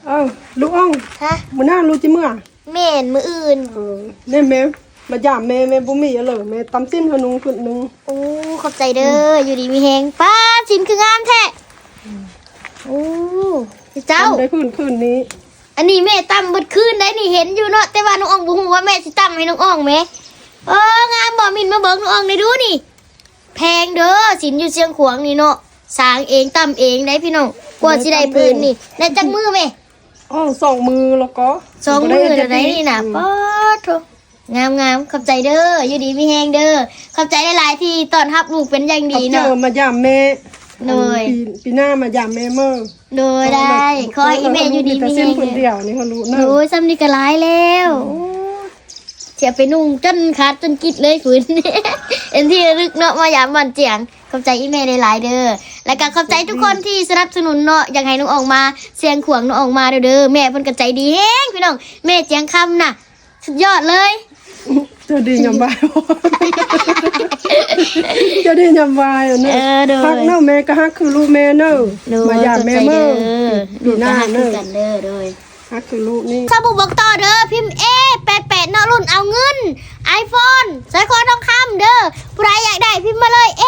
ເອີ ລູກອອງ ຮະ? ມື້ໜ້າລູກຊິເມືອ? ແມ່ນ ມື້ອື່ນ. ເອີ ແມ່ ແມ່ມາຢາມແມ່ ແມ່ບໍ່ມີຫຍັງເລີຍ ແມ່ຕຳຊີ້ນໃຫ້ໜຶ່ງ ພຸ້ນໜຶ່ງ. ໂອ້ ຂອບໃຈເດີ ຢູ່ດີມີແຮງ. ປ້າ ຊີ້ນຄືງາມແທ້. ໂອ້ ເຈົ້າ ຕຳໄດ້ຄືນ ຄືນນີ້. ອັນນີ້ແມ່ຕຳເບິດຄືນໄດ໋ນີ້ ເຫັນຢູ່ເນາະ ແຕ່ວ່ານ້ອງອອງບໍ່ຮູ້ວ່າແມ່ຊິຕຳໃຫ້ນ້ອງອອງແໝ. ເອີ ງາມບໍ່? ມິນມາເບິ່ງນ້ອງອອງແດ່ດູນີ້. ແພງເດີ ຊີ້ນຢູ່ຊຽງຂວາງນີ້ເນາະ ສາງເອງ ຕຳເອງໄດ໋ພີ່ນ້ອງ. ກວ່າຊິໄດ້ຜືນນີ້ ໄດ້ຈັກມື້ແມ່? ອໍ ສອງມື້ແລ້ວກໍ ສອງມື້ແລ້ວໄດ໋ນີ້ນະ. ປາດໂທ້ ງາມໆ ຂອບໃຈເດີ ຢູ່ດີມີແຮງເດີ. ຂອບໃຈຫຼາຍໆ ທີ່ຕ້ອນຮັບລູກເປັນຢ່າງດີເນາະ. ເຈົ້າມາຢາມແມ່. ໂດຍ ປີ ປີໜ້າມາຢາມແມ່ເມີ. ໂດຍ ໄດ້ ຂໍໃຫ້ອີ່ແມ່ຢູ່ດີມີແຮງເດີ. ໂດຍ ສ່ຳນີ້ກໍຫຼາຍແລ້ວ. ໂອ້ ຊິເອົາໄປນຸ່ງຈົນຂາດຈົນກິດເລີຍຜືນ ເປັນທີ່ລະລຶກເນາະ ມາຢາມບ້ານຈຽງ. ຂອບໃຈອີ່ແມ່ຫຼາຍໆເດີ ແລ້ວກໍຂອບໃຈທຸກຄົນທີ່ສະໜັບສະໜູນເນາະ. ຢາກໃຫ້ນ້ອງອອງມາຊຽງຂວາງ ນ້ອງອອງມາເດີ. ແມ່ເພິ່ນກໍໃຈດີແຮງພີ່ນ້ອງ ແມ່ຈຽງຄຳນະ ສຸດຍອດເລີຍ. ເຈົ້າດີຍາມບ່າຍ ເຈົ້າດີຍາມບ່າຍເນາະ. ເອີ ໂດຍ ຮັກເນາະ ແມ່ກໍຮັກຄືລູກແມ່ເນາະ. ໂດຍ ມາຢາມແມ່ເມີ ຂອບໃຈເດີ ປີໜ້າເນາະ ຮັກຄືກັນເດີ. ໂດຍ ຮັກຄືລູກນີ້. ຖ້າບໍ່ບອກຕໍ່ເດີ ພິມເອແປດແປດເນາະ ລຸ້ນເອົາເງິນ ໄອໂຟນ ສ້ອຍຄໍທອງຄຳເດີ. ຜູ້ໃດຢາກໄດ້ພິມມາເລີຍ ເອ